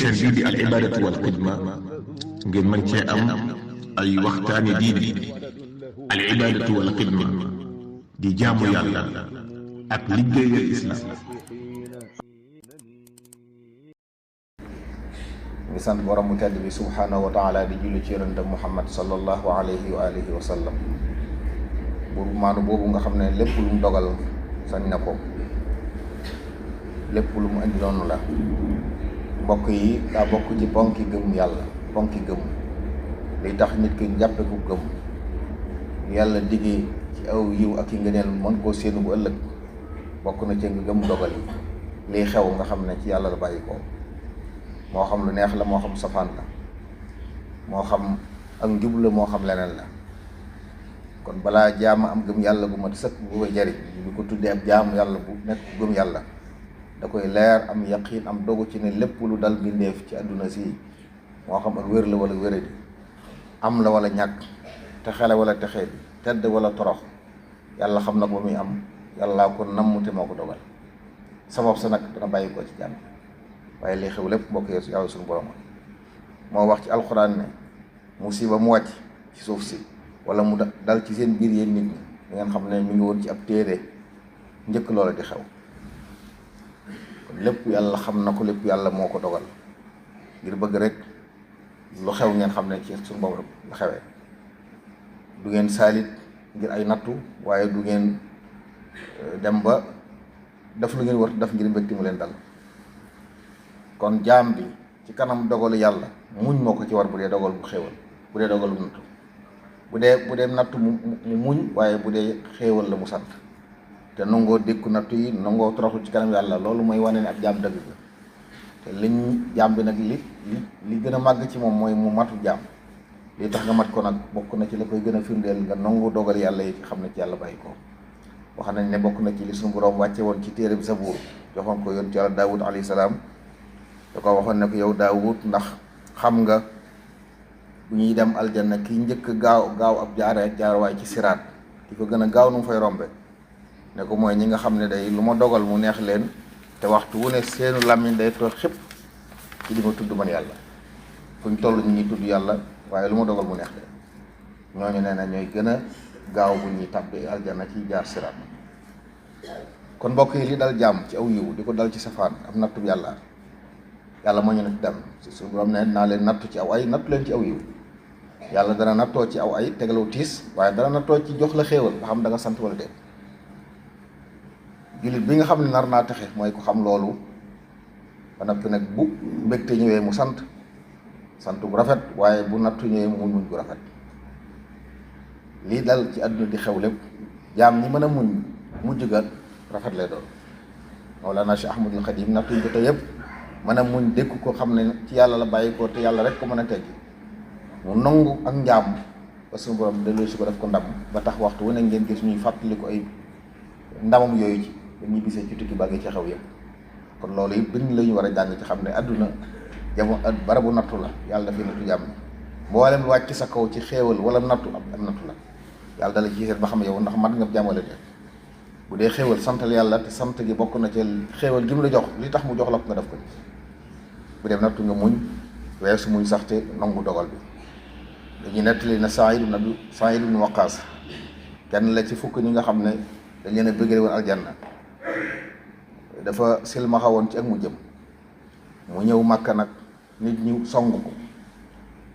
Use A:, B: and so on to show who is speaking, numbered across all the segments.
A: chaîne bii di al ibadatu wal xidma ngeen mën cee am ay waxtaani diine al ibadatu wal xidma di jaamu yàlla ak liggéeyal islam.
B: ngi sant borom bu tedd bi subhaanahu wa taala di julli ci yonente Muhammad sallallahu alayhi wa alihi wa sallam. buur maanu boobu nga xam ne lépp lu mu dogal sañ na ko, lépp lu mu indi noonu la. mbokk yi daa bokk ci ponki gëm yàlla, ponki gëm liy tax nit ki jàppe ku gëm yàlla diggee ci aw yiw ak i ngëneel mën koo séenu bu ëllëg. bokk na ci nga gëm dogal yi liy xew nga xam ne ci yàlla la bàyyi ko, moo xam lu neex la, moo xam safaan la, moo xam ak njub la, moo xam leneen la. kon balaa jaam am gëm yàlla bu mat sëkk bu koy jariñ ñu ko tuddee ab jaamu yàlla bu nekk ku gëm yàlla da koy leer, am yaqiin, am dogu ci ne lépp lu dal mbindeef ci àdduna si moo xam ak wér la wala wéradi, am la wala ñàkk, texe la wala texee bi, tedd wala torox, yàlla xam na ko ba muy am, yàllaa ko namm te moo ko dogal. sabab sa nag dana bàyyi ko ci jàmm, waaye li xew lépp mbokk yi yàlla suñu borom moo wax ci alxuraan ne musiba mu wàcc ci suuf si wala mu dal ci seen biir yéen nit ñi da ngeen xam ne mi ngi woon ci ab téere njëkk loola di xew. kon lépp yàlla xam na ko, lépp yàlla moo ko dogal ngir bëgg rek lu xew ngeen xam ne ci suñu borom la xewee. du ngeen saalit ngir ay nattu, waaye du ngeen dem ba def lu ngeen war def ngir mbégte mu leen dal. kon jaam bi ci kanam dogalu yàlla muñ moo ko ci war bu dee dogal bu xéewal, bu dee dogal bu nattu, bu dee nattu mu muñ, waaye bu dee xéewal la mu sant te nangoo dékku nattu yi, nangoo toroxlu ci kanam yàlla. loolu mooy wane ne ab jaam dëgg la. te liñ jaam bi nag li gën a màgg ci moom mooy mu matu jaam. li tax nga mat ko nag bokk na ci la koy gën a firndeel nga nangu dogal yàlla yi xam ne ci yàlla bàyyi ko. wax nañ ne bokk na ci li suñu borom wàcce woon ci téere bi Sabuur joxoon ko yoon ci yàlla Daawud alayhi salaam. da ko waxoon ne ko yow Daawud, ndax xam nga bu ñuy dem aljanna ki njëkk gaaw ab jaarwaay ci siraat ki ko gën a gaaw nu mu fay rombe ne ko mooy ñi nga xam ne day lu ma dogal mu neex leen te waxtu wu ne seenu làmmiñ day toog xëpp ci di ma tudd man yàlla. fuñ toll ñu ngi tudd yàlla, waaye lu ma dogal mu neex leen. ñooñu nee na ñooy gën a gaaw bu ñuy tàbbi aljanna ci jaar siraat. kon mbokk yi li dal jàmm ci aw yiw di ko dal ci safaan am nattu yàlla moo ñu ne dem su borom ne naa leen nattu ci aw ay nattu leen ci aw yiw. yàlla dana nattoo ci aw ay tegalaw tiis, waaye dana nattoo ci jox la xéewal ba xam da nga sant wala déet. jullit bi nga xam ne nar naa texe mooy ku xam loolu ba noppi nag bu mbégte ñëwee mu sant bu rafet, waaye bu nattu ñëwee mu muñ bu rafet. lii dal ci àdduna di xew lépp jaam ñi mën a muñ mujj ga rafet lay doon. Mawlana Cheikh Ahmadul Xadim nattuñ ko te yëpp mën a muñ dékku ko xam ne ci yàlla la bàyyi ko te yàlla rek ko mën a teggi mu nangu ak njaam ba suñu borom delloo si ko def ko ndam ba tax waxtu wu ne ngeen gis ñuy fàttali ko ay ndamam yooyu ci dañuy bisee ci tukki ba ngi ci xew yëpp. kon loolu yëpp bind la ñu war a jàng ci xam ne àdduna barabu nattu la. yàlla dafay nattu jàmm mboolem lu wàcc sa kaw ci xéewal wala nattu ab nattu la. yàlla dala ci seet ba xam yow ndax mat nga jàmmale de. bu dee xéewal santal yàlla, te sant gi bokk na ci xéewal gi mu la jox li tax mu jox la ko nga def ko. bu dee nattu nga muñ weesu muñ sax te nangu dogal bi. dañuy nettali na Saïd ibn Waqaas kenn la ci fukk ñi nga xam ne dañ leen a bëggee woon aljanna. dafa silmaxa woon ci ak mu jëm mu ñëw Makka nag nit ñi song ko,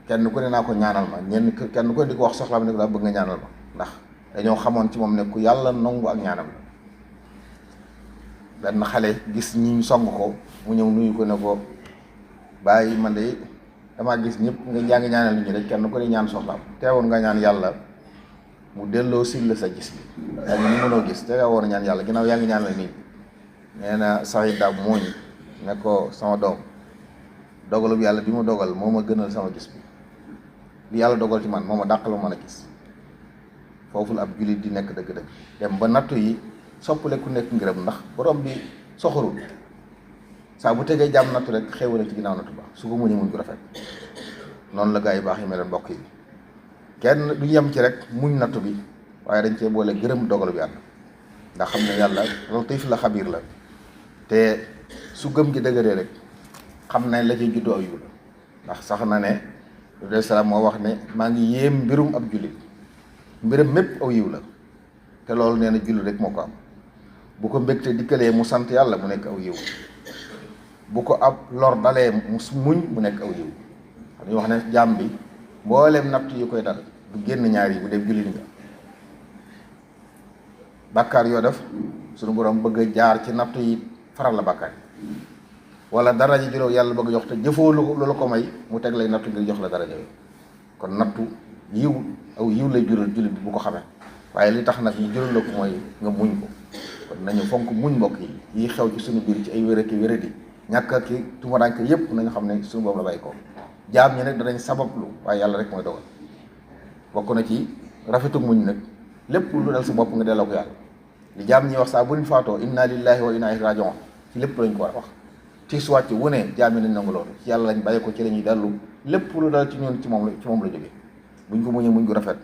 B: kenn ku ne naa ko ñaanal ma, kenn ku ne di ko wax soxlaam ne ko daa bëgg nga ñaanal ma, ndax dañoo xamoon ci moom ne ku yàlla nangu ak ñaanam la. benn xale gis ñi song ko mu ñëw nuyu ko ne ko bàyyi man de damaa gis ñëpp yaa ngi ñaanal nit ñi rek kenn ku ne ñaan soxlaam, teewoon nga ñaan yàlla mu delloo sil la sa gis bi yaa ngi ni mënoo gis, teewoon ñaan yàlla ginnaaw yaa ngi ñaanal nit ñi. nee na Saïd daa mooñ ne ko sama doom, dogalub yàlla bi mu dogal moo ma gënal sama gis bi. li yàlla dogal ci man moo ma dàqal ma mën a gis. foofu la ab jullit di nekk dëgg-dëgg dem ba nattu yi soppale ku nekk ngërëm, ndax borom bi soxorul. saa bu tegee jàmm nattu rek xéewale ci ginnaaw nattu ba su ko muñee muñ ko rafet. noonu la gaa yi baax yi meloon mbokk yi. kenn du yem ci rek muñ nattu bi, waaye dañ cee boole gërëm dogalub yàlla, ndax xam ne yàlla latif la xabiir la. te su gëm gi dëgëree rek xam ne la ci juddoo aw yiw la ndax sax na ne alayhi salaam moo wax ne maa ngi yéem mbirum ab jullit mbiram mépp aw yiw la te loolu nee na jullit rek moo ko am bu ko mbégte dikkalee mu sant yàlla mu nekk aw yiw bu ko ab lor dalee mu muñ mu nekk aw yiw dañuy wax ne jaam bi mbooleem natt yu koy dal du génn ñaar yi bu dee jullit nga bàkkaar yoo def suñu borom bëgg a jaar ci natt yi faral la bàkkaar yi wala daraja ji yàlla bëgg jox te jëfoo lu la ko may mu teg lay nattu ngir jox la daraja kon nattu yiw aw yiw lay jural jullit bi bu ko xamee waaye li tax nag ñu jural la ko mooy nga muñ ko kon nañu fonk muñ mbokk yi xew ci suñu biir ci ay wér ak wéradi ñàkk ak tumuraanke yépp nañu xam ne suñu boobu la bàyyi ko jaam ñi nag danañ sabablu waaye yàlla rek mooy dogal bokk na ci rafetu muñ nag lépp lu dal sa bopp nga delloo ko yàlla li jaam ñi wax saa bu ñu faatoo inna lillahi wa inna ilayhi raji'un ci lépp lañ ko war a wax tiis wàcc wu ne jaam ñi nañ nangu loolu ci yàlla lañ bàyyi ko ci la ñuy dellu lépp lu dal ci ñun ci moom la jógee buñ ko muñee muñ gu rafet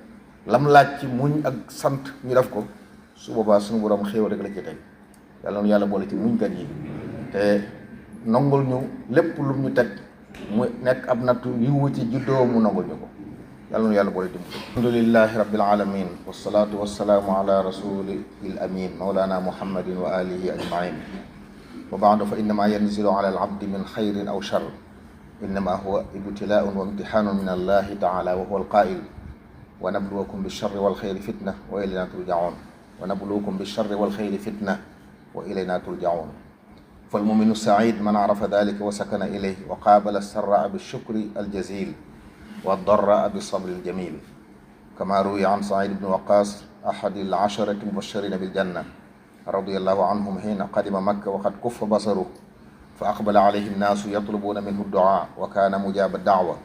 B: lam laaj ci muñ ak sant ñu def ko su boobaa suñu borom xéewal rek la ci teg yàlla na yàlla boole ci muñkat yi te nongul ñu lépp lu ñu teg mu nekk ab nattu yiwu ci juddoo mu nongul ñu ko yàlla na yàlla boole dimbali alhamdulillahi rabbil alamin wassalatu wassalaamu ala rasulil amin mawlana muhammadin wa alihi ajmain wa baadu fa innama yanzilu ala al abdi min xayrin aw shar innama huwa ibtilaun wa imtihanun min allahi taala wa huwa alqail wa nabluwakum bilsharri walxayri fitna wa ilayna turjaun wa nabluwakum bilsharri walxayri fitna wa ilayna turjaun فالمؤمن السعيد من عرف ذلك وسكن إليه وقابل السراء بالشكر الجزيل والضراء بالصبر الجميل كما روي عن سعيد بن وقاص أحد العشرة المبشرين بالجنة رضي الله عنهم حين قدم مكة وقد كف بصره فأقبل عليه الناس يطلبون منه الدعاء وكان مجاب الدعوة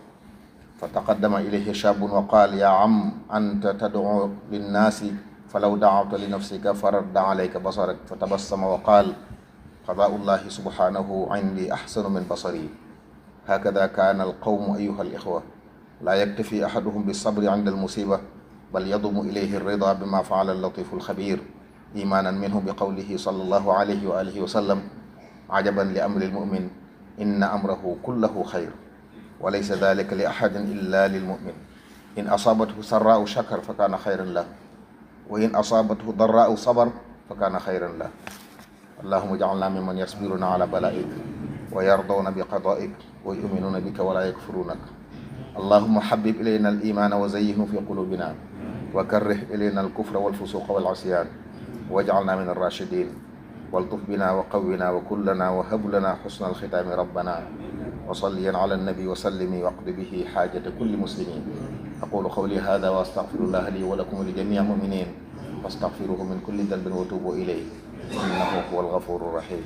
B: فتقدم إليه شاب وقال يا عم أنت تدعو للناس فلو دعوت لنفسك فرد عليك بصرك فتبسم وقال قضاء الله سبحانه عندي أحسن من بصري هكذا كان القوم أيها الإخوة لا يكتفي أحدهم بالصبر عند المصيبة بل يضم إليه الرضا بما فعل اللطيف الخبير إيمانا منه بقوله صلى الله عليه وآله وسلم عجبا لأمر المؤمن إن أمره كله خير وليس ذلك لأحد إلا للمؤمن إن أصابته سراء شكر فكان خيرا له وإن أصابته ضراء صبر فكان خيرا له اللهم اجعلنا ممن يصبرون على بلائك ويرضون بقضائك ويؤمنون بك ولا يكفرونك اللهم حبب إلينا الإيمان وزينه في قلوبنا وكره إلينا الكفر والفسوق والعصيان واجعلنا من الراشدين والطف بنا وقونا وكلنا وهب لنا حسن الختام ربنا وصليا على النبي وسلم واقض به حاجة كل مسلمين أقول قولي هذا وأستغفر الله لي ولكم ولجميع المؤمنين فاستغفروه من كل ذنب وتوبوا إليه إنه هو الغفور الرحيم